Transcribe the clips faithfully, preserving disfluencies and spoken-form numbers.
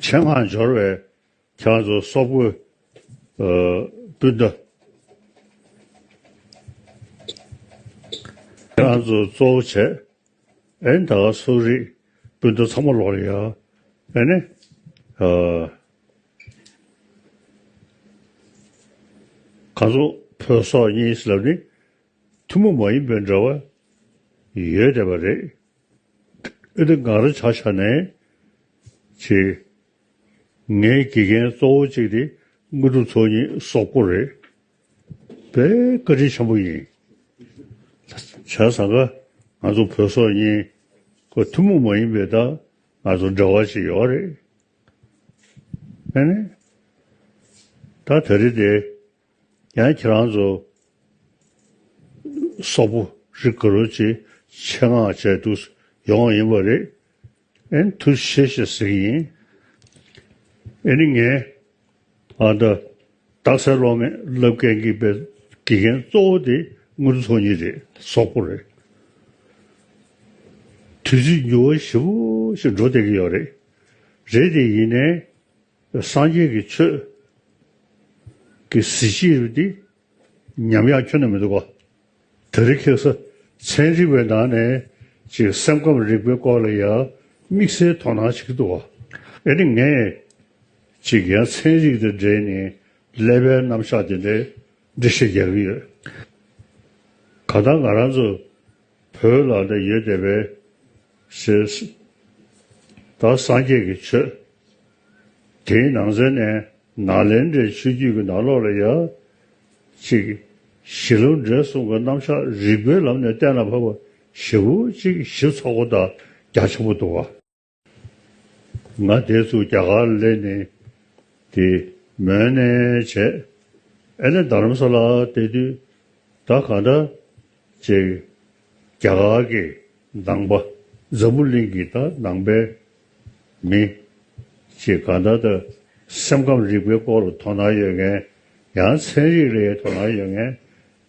ཆེད་མངགས་འབྱོར་བའི་ཁྱེད་རང་ཚོ་སོག་པོ་ཨ་སྤུན་ཟླ། ཁྱེད་རང་ཚོ་གཙོ་བོ་བྱས། ཨེ་ནི་ད་ག་སོག་རིགས་སྤུན་ཟླ་ཚང་མ་ལོག་ལ་ཡ། ཨེ་ནི་ཨ་གང་ཚོ་བོད་སོག་གཉིས་ལབ་ནི་ཐུན་མོང་མ་ཡིན་པའི་འབྲེལ་བ་ཡོད་བསྡད་པ་རེད། ཨེ་ནི་ང་རང་ཆ་བཞག་ནས་ཅིག་ངའི་དགེ་རྒན་གཙོ་བོ་གཅིག་དེ་དངོས་གྲུབ་ཚོགས་གཉིས་སོག་པོ་རེད། དཔེ་བཀའ་དྲིན་ཆེན་པོ་ཡིན། བྱས་ཙང་ཀ་ང་ཚོ་བོད་སོག་གཉིས་ཁོ་ཐུན་མོང་མ་ཡིན་པའི་ད་ང་ཚོ་འབྲེལ་བ་ཞིག་ཡོད་རེད། ཨ་ནི་ད་ད་རེས་དེ་ཡང་ཁྱེད་རང་ཚོ་སོག་པོ་རིགས་ག་རུ་ཅིག་ཆེད་མངགས་བྱས་འདུག་ཡོང་བ་ཡིན་པ་རེད། ཨེ་ཐུགས་རྗེ་ཆེ་ཞེས་ཟེར་གྱི་ཡིན། ཨེ་ནི་ངས་ཨ་ད་རྟགས་གསལ་སློབ་མའི་བསླབ་མཁན་གྱི་པའི་དགེ་རྒན་གཙོ་བོ་དེ་དངོས་གྲུབ་ཚོགས་གཉིས་རེད། སོག་པོ་རེད། དུས་ཚོད་འགྱུར་བ་ཞེ་པོ་ཞིག་འགྲོ་བསྡད་ཀྱི་ཡོད་རེད། རེད་དེ་ཡིན་ནའི་སངས་རྒྱས་ཀྱི་ཆོས་ཀྱི་གཟི་བརྗིད་འདི་ཉམས་ཡག་ཁྱོན་ནས་མི་འདུག་ག་ད་རེས་ཁ་སང་ཚན་རིག་པའི་ནང་ནས་ཅིག་སེམས་ཁམས་རིག་པའི་སྐོར་ལ་ཡང་དམིགས་བསལ་དོ་སྣང་བྱེད་ཀྱི་འདུག་ག་ཨེ་ནི་ངས་ཅིག་ཡང་ཚན་རིག་དང་འབྲེལ་ནས་ཀླད་པའི་རྣམ་གཞག་དེ་འདྲའི་འགྲེལ་བཤད་རྒྱག་གི་ཡོད། གང་ལྟར་ང་རང་ཚོ་བོད་ལ་འདི་ཡོད་བསྡད་པའི་ཞེས། ད་སངས་རྒྱས་ཀྱི་ཆོས་དེའི་ནང་ཚན་ནས་ནཱ་ལེནྡྲའི་ཆོས་བརྒྱུད་ཀྱི་ནང་ལོགས་ལ་ཡང་ཅིག་གཞི་ལམ་འབྲས་གསུམ་གྱི་རྣམ་གཞག་རིགས་པའི་ལམ་ནས་གཏན་ལ་ཕབ་པ་ཞེ་པོ་ཅིག་ཞིབ་ཚགས་པོ་དང་རྒྱ་ཆེན་པོ་འདུག་ག་ང་དེ་ཚོ་རྒྱ་གར་སླེབས་ནས་དེ་མོན་ནས་བྱས། ཨེ་ནས་རྡ་རམ་ས་ལ་བསྡད་དུས་ད་གང་ལྟར་ཅིག་རྒྱ་གར་གྱི་ནང་པ་འཛམ་བུ་གླིང་གི་ད་ནང་པའི་མི་ཅིག་གང་ལྟར་ད་སེམས་ཁམས་རིག་པའི་སྐོར་ལ་དོ་སྣང་ཡོད་མཁན། ཡང་ཚན་རིག་ལ་ཡང་དོ་སྣང་ཡོད་མཁན་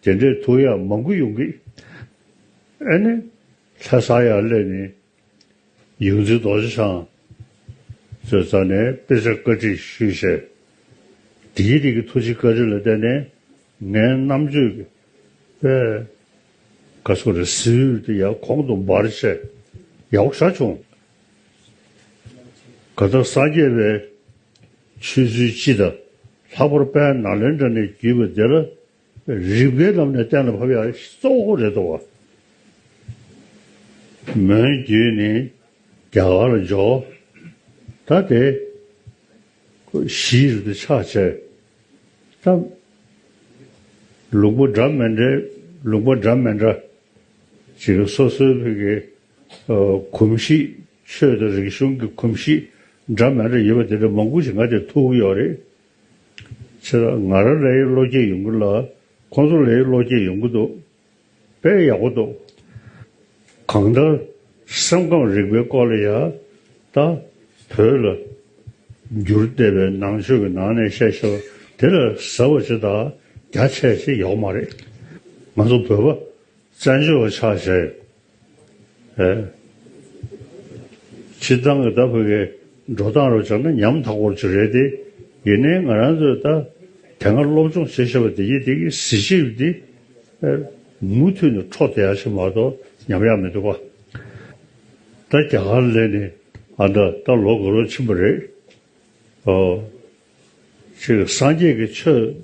དེ་འདྲའི་ཐུག་ཡག་མང་པོ་ཡོང་གི། ཨེ་ནས་ལྷ་ས་ཡར་སླེབས་ནས་ཡོངས་འཛིན་རྡོ་རྗེ་འཆང་ཚོའི་རྩ་ནས་དཔེ་ཆ་བཀའ་འདྲི་ཞུས་བྱས། དེའི་རིགས་ཀྱི་ཐུགས་རྗེ་བཀའ་དྲིན་ལ་བརྟེན་ནས་ངའི་རྣམ་དཔྱོད་ཀྱི་དཔེ་ག་ཚོད་རེད་ཟེར་དེ་ཡང་གོང་དུ་འཕར་བྱས་ཡག་པོ་ཞེ་དྲག་བྱུང་། གང་ལྟར་སངས་རྒྱས་པའི་ཆོས་ཚུལ་སྤྱི་དང་ལྷག་པར་དཔལ་ནཱ་ལེནྡྲ་ནས་བརྒྱུད་པ་འདི་ལ་རིགས་པའི་ལམ་ནས་གཏན་ལ་ཕབ་ཡག་གཙོ་བོ་རེད་འདུག་བ། མོན་བརྒྱུད་ནས་རྒྱ་གར་ལ་འབྱོར། ད་དེ་གཞི་རུ་དེ་ཆགས་བྱས། ད་ལུང་པ་འདྲ་མི་འདྲ་ལུང་པ་འདྲ་མི་འདྲ་ཅིག་སོ་སོའི་བོད་ཀྱི་ཨ་གོམས་གཤིས་ཆོས་དང་རིག་གཞུང་གི་གོམས་གཤིས་འདྲ་མི་འདྲ་ཡོད་པ་དེ་འདྲ་མང་པོ་ཞིག་ང་དེ་ཐུག་གི་ཡོད་རེད། ཆེ་ད་ང་རང་ལའི་བློ་སྐྱེད་ཡོང་གི་ལ་ཁོང་ཚོ་ལའི་བློ་སྐྱེད་ཡོང་གི་འདུག་དཔེ་ཡག་པོ་འདུག་གང་ལྟར་སེམས་ཁམས་རིག་པའི་སྐོར་ལ་ཡང་ད་བོད་ལ་འགྱུར་བསྡད་པའི་ནང་ཆོས་ཀྱི་ནང་ནས་བཤད་ཤེས་པ་དེ་ལ་ཟབ་པ་ཅིག་དང་རྒྱ་ཆེ་ཞིག་ཡོད་མ་རེད། ང་ཚོ་བོད་པ་བཙན་བྱོལ་བ་ཆགས་བྱས། ཨེ། སྤྱིར་བཏང་གི་ད་བོད་ཀྱི་འགྲོ་སྟངས་རུ་བྱས་ན་ཉམ་ཐག་པོ་ཅིག་རེད་དེ། ཡིན་ནའི་ང་རང་ཚོས་ད་དེ་སྔ་སློབ་སྦྱོང་བྱེད་བཞིན་པ་དེ་ཡིན་དེ་གི་གཟི་བརྗིད་དེ་ཨེ་མུ་མཐུད་ནས་འཕྲོ་བསྡད་ཡ་ཞིག་མ་གཏོགས་ཉམས་ཡག་མི་འདུག་ག་ད་རྒྱ་གར་སླེབས་ནས་ཨ་ད་ད་ལོ་འགའ་རོ་ཕྱིན་པ་རེད། ཨོ། ཅིག་སངས་རྒྱས་ཀྱི་ཆོས།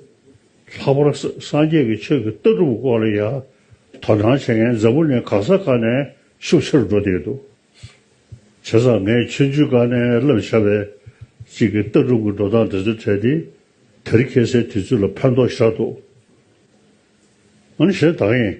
ལྷག་པར་སངས་རྒྱས་ཀྱི་ཆོས་ཀྱི་ལྟ་གྲུབ་སྐོར་ལ་ཡང་དོ་སྣང་བྱེད་མཁན་འཛམ་བུ་གླིང་གང་ས་གང་ནས་ཤུགས་ཆེ་རུ་འགྲོ་བསྡད་འདུག་བྱས་ཙང་ངས་ཆུང་ཆུང་སྒང་ནས་བསླབས་བཞག་པའི་ཅིག་གི་ལྟ་གྲུབ་ཀྱི་འགྲོ་སྟངས་དེ་ཚོ་གྲས་དེ་དེ་རིང་ཁ་སང་དུས་ཚོད་ལ་ཕན་ཐོགས་ཤར་འདུག་ཨ་ནི་གཞན་དག་ཡིན།